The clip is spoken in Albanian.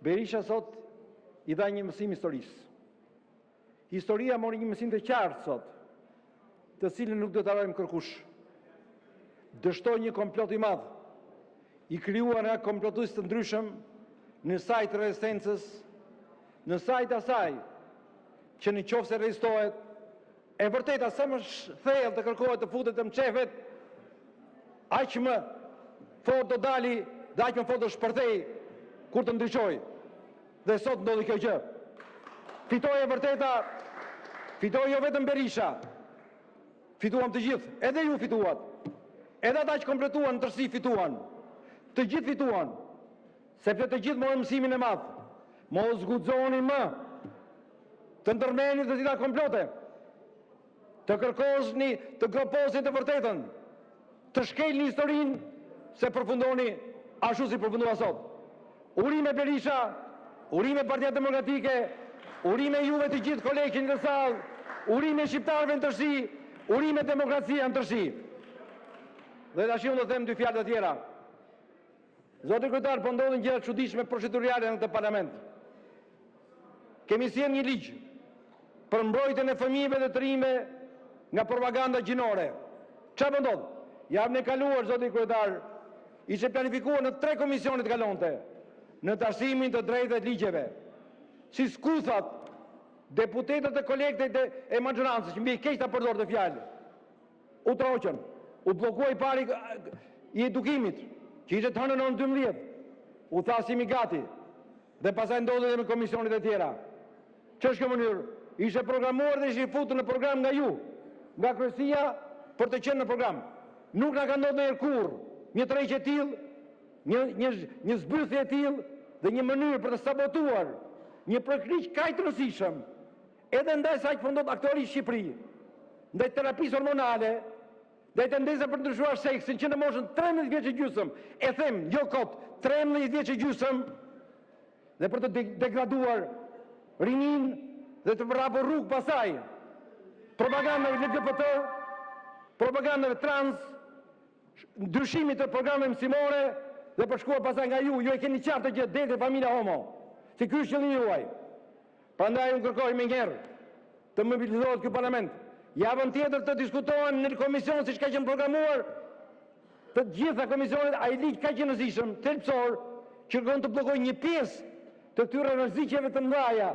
Berisha sot i dha një mësim historisë. Historia mori një mësim të qartë sot, të cilin nuk do ta harrojë askush. Dështoi një komplot i madh, i krijuar nga komplotistë të ndryshëm, në sajë të rezistencës, në sajë të asaj që, në qoftë se rezistohet, e vërteta, sa më thellë të kërkohet të futet e të mshefet, aq më fort do të dalë dhe aq më fort do të shpërthejë kur të ndriçojë. Dhe sot ndodhi kjo gjë. Fitoi e vërteta, fitoi jo vetëm Berisha, fituam të gjithë, edhe ju fituat, edhe ata që komplotuan në tërësi fituan, të gjithë fituan, sepse të gjithë morëm mësimin e madh: mos guxoni më të ndërmerrni të tilla komplote, të kërkoni të groposni të vërtetën, të shkelni historinë, se përfundoni ashtu siç përfunduat sot. Urime Berisha! Urime Partia Demokratike! Urime juve të gjithë kolegë që jeni në sallë! Urime shqiptarëve në tërësi! Urime demokracia në tërësi! Dhe tani unë do të them dy fjalë të tjera. Zoti Kryetar, po ndodhin gjëra të çuditshme procedurale në këtë Parlament. Kemi sjellë një ligj për mbrojtjen e fëmijëve dhe të të rinjve nga propaganda gjinore. Çfarë po ndodh? Javën e kaluar, zoti Kryetar, ishte planifikuar në tri komisione të kalonte: në të Arsimit, në të Drejtën dhe të Ligjeve. Si skuthat, deputetët dhe kolegët e mazhorancës, që më vjen keq ta përdor këtë fjalë, u tërhoqën. U bllokua i pari i Edukimit, që ishte të hënën në orën 12:00; u tha: nuk jemi gati dhe pastaj ndodhi edhe me komisionet e tjera. Ç'është kjo mënyrë? Ishte programuar dhe ishte futur në program nga ju, nga kryesia, për të qenë në program. Nuk na ka ndodhur ndonjëherë kurrë një tërheqje e tillë, një zbythje e tillë dhe një mënyrë për të sabotuar një projektligj kaq të rëndësishëm, edhe ndaj asaj që po ndodh aktualisht në Shqipëri, ndaj terapisë hormonale, ndaj tendencave për të ndryshuar seksin që në moshën 13 vjeç e gjysmë, e them jo kot, 13 vjeç e gjysmë, dhe për të degraduar rininë dhe për t'u hapur rrugë pastaj propagandave LGBT, propagandave trans, ndryshimit të programeve mësimore dhe për të shkuar pastaj nga ju, ju e keni të qartë këtë gjë, deri te familja homo, se ky është qëllimi juaj. Prandaj, unë kërkoj menjëherë të mobilizohet ky Parlament, javën tjetër të diskutohen në komision, siç ka qenë programuar, të gjitha komisionet, ai ligj kaq i rëndësishëm, thelbësor, që kërkon të bllokojë një pjesë të këtyre rreziqeve të mëdha.